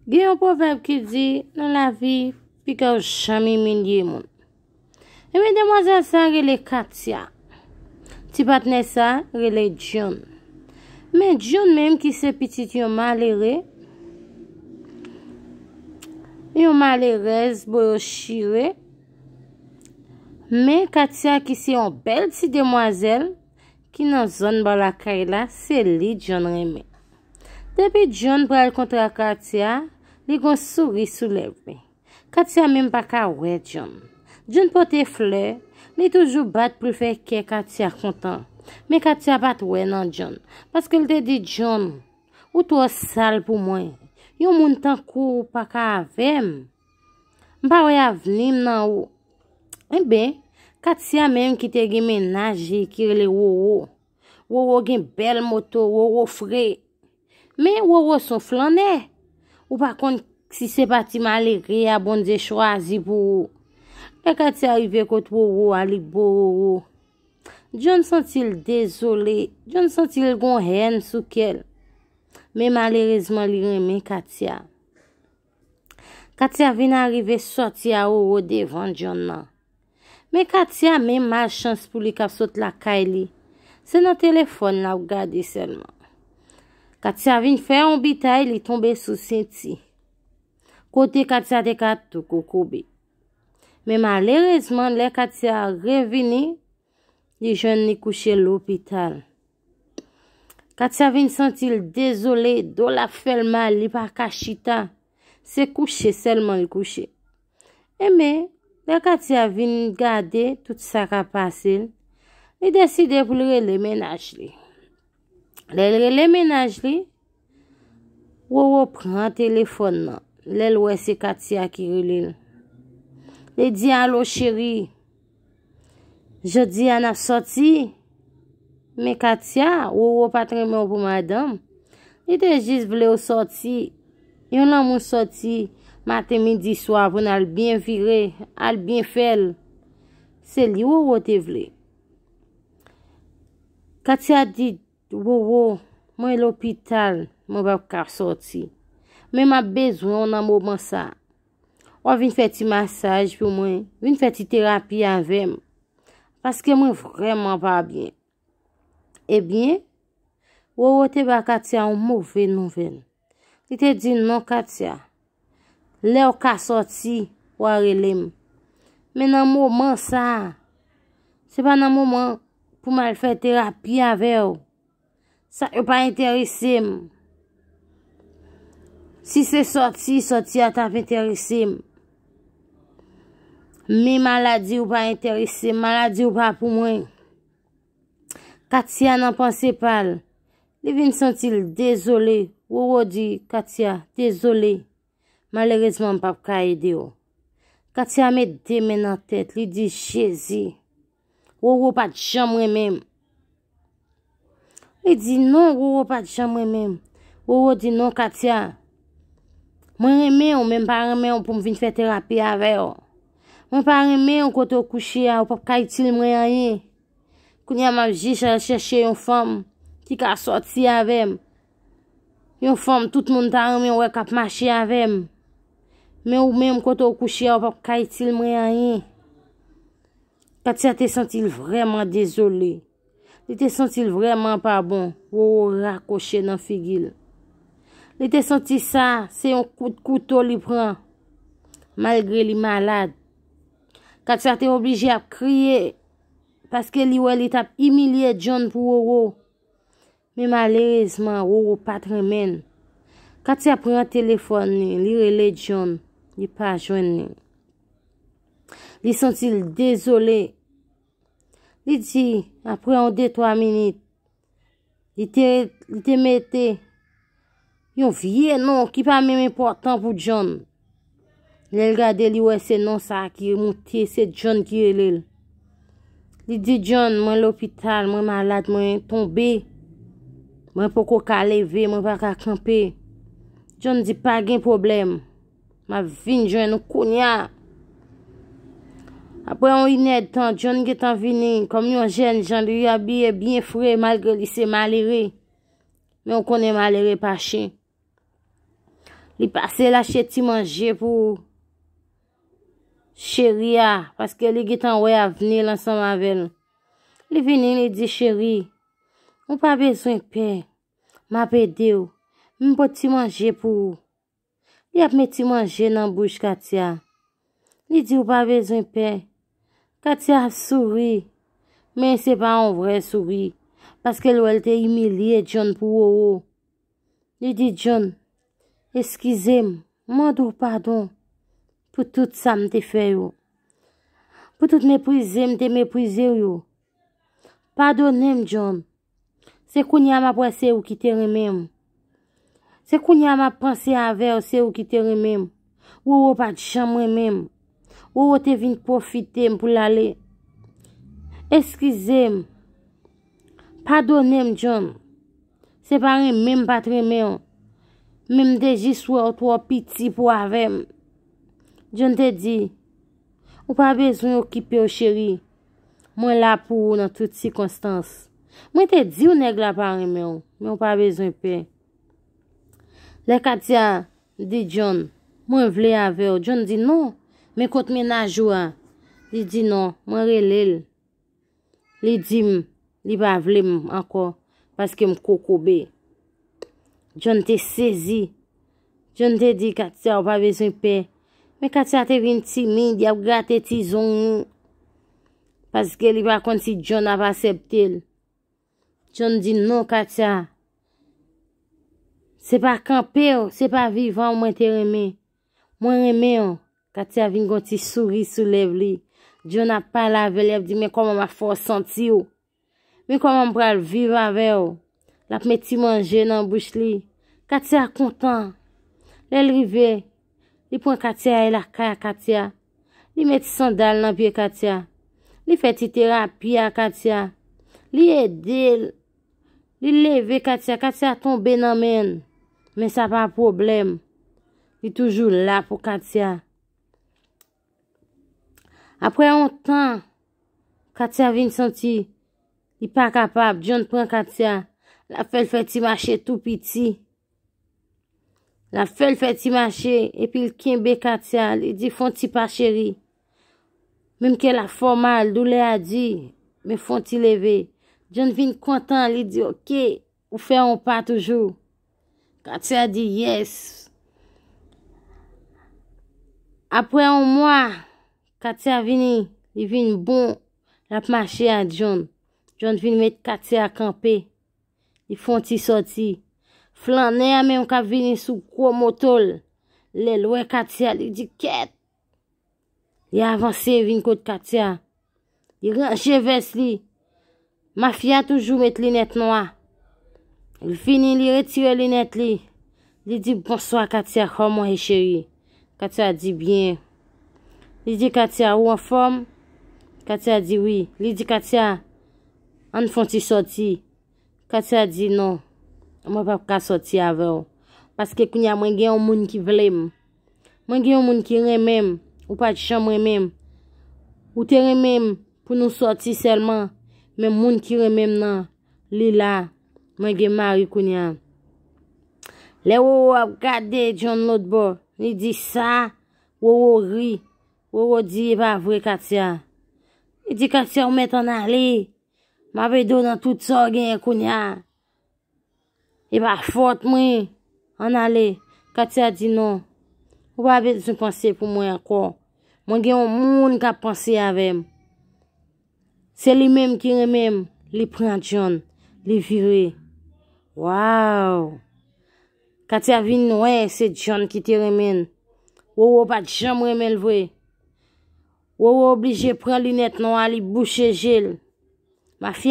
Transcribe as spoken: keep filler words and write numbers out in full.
Gen yon pwovèb ki di, nan lavi, piga w janm imilye moun. Ebyen, demwazèl sa rele Katia. Ti patnè sa rele John. Men John menm ki se pitit yon malere, yon malerèz, bo yo chire. Men Katia ki se yon bèl ti demwazèl ki nan zòn bò lakay la, se li John renmen. Depi John pral kontre ak Katia, li gon souri sou lèv li. Katia menm pa ka wè John. John pote flè, li toujou bat pou l fè kè Katia kontan. Men Katia pa t wè nan John, paske l te di John, ou twò sal pou mwen. Yon moun tankou w pa ka avè m. M pa wè avni m nan ou. Enben, Katia menm ki te gen mennaj li ki rele Wowo. Wowo gen bèl moto, Wowo fre. Men Wowo se yon flannè. Ou pa konn si se pa ti malere a Bondye chwazi pou ou. Lè Katia rive kot Wowo a, li bo Wowo. John santi l dezole. John santi l gon hèn sou kè l. Men malerezman, li renmen Katia. Katia vin arive sòti a Wowo devan John nan. Men Katia menm malchans pou li k ap sot lakay li. Se nan telefòn l ap gade sèlman. Katia vin fè yon bitay, li tonbe sou senti. Kote Katia te ka tou kokobe. Men malerezman, lè Katia revini, li jwenn li kouche lopital. Katia vin santi l dezole, do l ap fè l mal, li pa ka chita. Se kouche sèlman l kouche. Enben, lè Katia vin gade tout sa k ap pase l, li deside pou l rele mennaj li. Lè l rele mennaj li, Wowo pran telefòn nan. Lè l wè se Katia ki rele l, li di, alo cheri, jodi a n ap sòti? Men Katia, Wowo pa t renmen w pou madanm. Li te jis vle w sòti. Yon lanmou sòti maten, midi, swa pou n al byen vire, al byen fè l. Se li Wowo te vle. Katia di, Wowo, mwen lopital, mwen p ap ka sòti. Men m ap bezwen w nan moman sa. W a vin fè ti masaj pou mwen, vin fè ti terapi avè m. Paske mwen vrèman pa byen. Ebyen, Wowo te ba Katia yon move nouvèl. Li te di, non, Katia, lè w ka sòti, w a rele m. Men nan moman sa a, se pa nan moman pou m al fè terapi avè w. Sa yo pa enterese m. Si se sòti, sòti a t ap enterese m. Men maladi w pa enterese m, maladi w pa pou mwen. Katia nan panse pa l. Li vin santi l dezole. Wowo di, Katia, dezole. Malerezman, m p ap ka ede w. Katia met de men nan tèt, li di, Jezi, Wowo pa t janm renmen m. Li di, non, Wowo pa t janm renmen m. Wowo di, non, Katia, mwen renmen w, men m pa renmen w pou m vin fè terapi avè w. Mwen pa renmen w kote w kouche a, ou p ap ka itil mwen anyen. Kounye a m ap jis al chèche yon fanm ki ka sòti avè m. Yon fanm tout moun ta renmen wè k ap mache avè m. Men ou menm kote w kouche a, ou p ap ka itil mwen anyen. Katia te santi l vrèman dezole. Li te santi l vrèman pa bon. Wowo rakwoche nan figi l. Li te santi sa, se yon kout kouto li pran. Malgre li malad. Katia te oblije ap kriye. Paske li wè li t ap imilye John pou Wowo. Men malerezman, Wowo pa t renmen l. Katia pran telefòn li, li rele John, li pa jwenn li. Li santi l dezole. Li di, apre yon de twa minit, li te, li te mete yon vye non ki pa menm enpòtan pou John. Lè l gade, li wè se non sa a ki monte, se John ki rele l. Li di, John, mwen lopital, mwen malad, mwen tonbe. Mwen poko ka leve, mwen pa ka kanpe. John di, pa gen pwoblèm. M ap vin jwenn ou kounye a. Apre yon inèdtan, John gentan vini. Kòm yon jèn jan, li abiye byen fre, malgre li se malere. Men w konnen malere pa chen. Li pase l achte ti manje pou cheri a, paske li gentan wè avni l ansanm avè l. Li vini, li di, "Cheri, ou pa bezwen pè. M ap ede w. M pot ti manje pou ou." Li ap met ti manje nan bouch Katia. Li di, "Ou pa bezwen pè." Katia ap souri, men se pa yon vrè souri, paske l wè l te imilye John pou Wowo. Li di John, "Eskize m, m mande w padon pou tout sa m te fè yo. Pou tout meprize m te meprize w yo. Padone m, John. Se kounye a m ap wè se ou ki te renmen m. Se kounye a m ap panse avè w, se ou ki te renmen m. Wowo pa t janm renmen m. Wowo te vin pwofite m pou l ale. Eskize m. Padone m, John. Se pa renmen m pa t renmen w. Men m te jis wè w twò piti pou avè m." John te di, "Ou pa bezwen okipe w, cheri. Mwen la pou ou nan tout sikonstans. Mwen te di w nèg la pa renmen w, men w pa bezwen pè." Lè Katia di John, "Mwen vle avè w," John di, "Non, men kot mennaj ou a?" Li di, "Non, mwen rele l. Li di m li pa vle m ankò paske m kokobe." John te sezi. John te di Katia, "Ou pa bezwen pè." Men Katia te vin timid, y ap grate ti zong li. Paske li pa konn si John ap aksepte l. John di, "Non, Katia. Se pa kanpe w, se pa vivan w mwen te renmen. Mwen renmen w." Katia vin gon ti souri sou lèv li. John ap pale avè l, y ap di, "Men kòman m ap fè w santi w? Men kòman m pral viv avè w?" L ap met ti manje nan bouch li. Katia kontan. Lè l rive, li pran Katia al lakay a Katia. Li met sandal nan pye Katia. Li fè ti terapi a Katia. Li ede l. Li leve Katia. Katia tonbe nan men l. Men sa pa pwoblèm. Li toujou la pou Katia. Apre yon tan, Katia vin santi li pa kapab. John pran Katia. L ap fè l fè ti mache tou piti. L ap fè l fè ti mache, epi l kenbe Katia, li di, "Fè yon ti pa, cheri." Menm ke l ap fè w mal, doulè a di, men fè yon ti leve. John vin kontan, li di, "Oke, ou fè yon pa toujou." Katia di, "Yes." Apre yon mwa, Katia vini, li vin bon, l ap mache a John. John vin met Katia kanpe. Li fè yon ti sòti. Flannè a menm k ap vini sou gwo moto l. Lè l wè Katia, li di, "Kèt!" Li avanse vin kot Katia. Li ranje vès li. Mafya toujou met linèt nwa. Li vini, li retire linèt li. Li di, "Bonswa, Katia, kòman w ye, cheri?" Katia di, "Byen." Li di, "Katia, ou anfòm?" Katia di, "Wi." Li di, "Katia, ann fè yon ti sòti." Katia di, "Non, mwen p ap ka sòti avè w. Paske kounye a mwen gen yon moun ki vle m. Mwen gen yon moun ki renmen m. Ou pa t janm renmen m. Ou te renmen m pou nou sòti sèlman. Men moun ki renmen m nan, li la. Mwen gen mari kounye a." Lè Wowo ap gade John lòt bò, li di, "Sa?" Wowo ri. Wowo di, "E pa vre, Katia." Li di, "Katia, ou mèt ann ale. M ap ede w nan tout sa w genyen kounye a. E pa fòt mwen. Ann ale." Katia di, "Non. Ou pa bezwen panse pou mwen ankò. Mwen gen yon moun k ap panse avè m. Se li menm ki renmen m." Li pran John. Li vire. Waw! Katia vin wè se John ki te renmen l. Wowo pa t janm renmen l vre. Wowo oblije pran linèt nwa li bouche je l. Mafya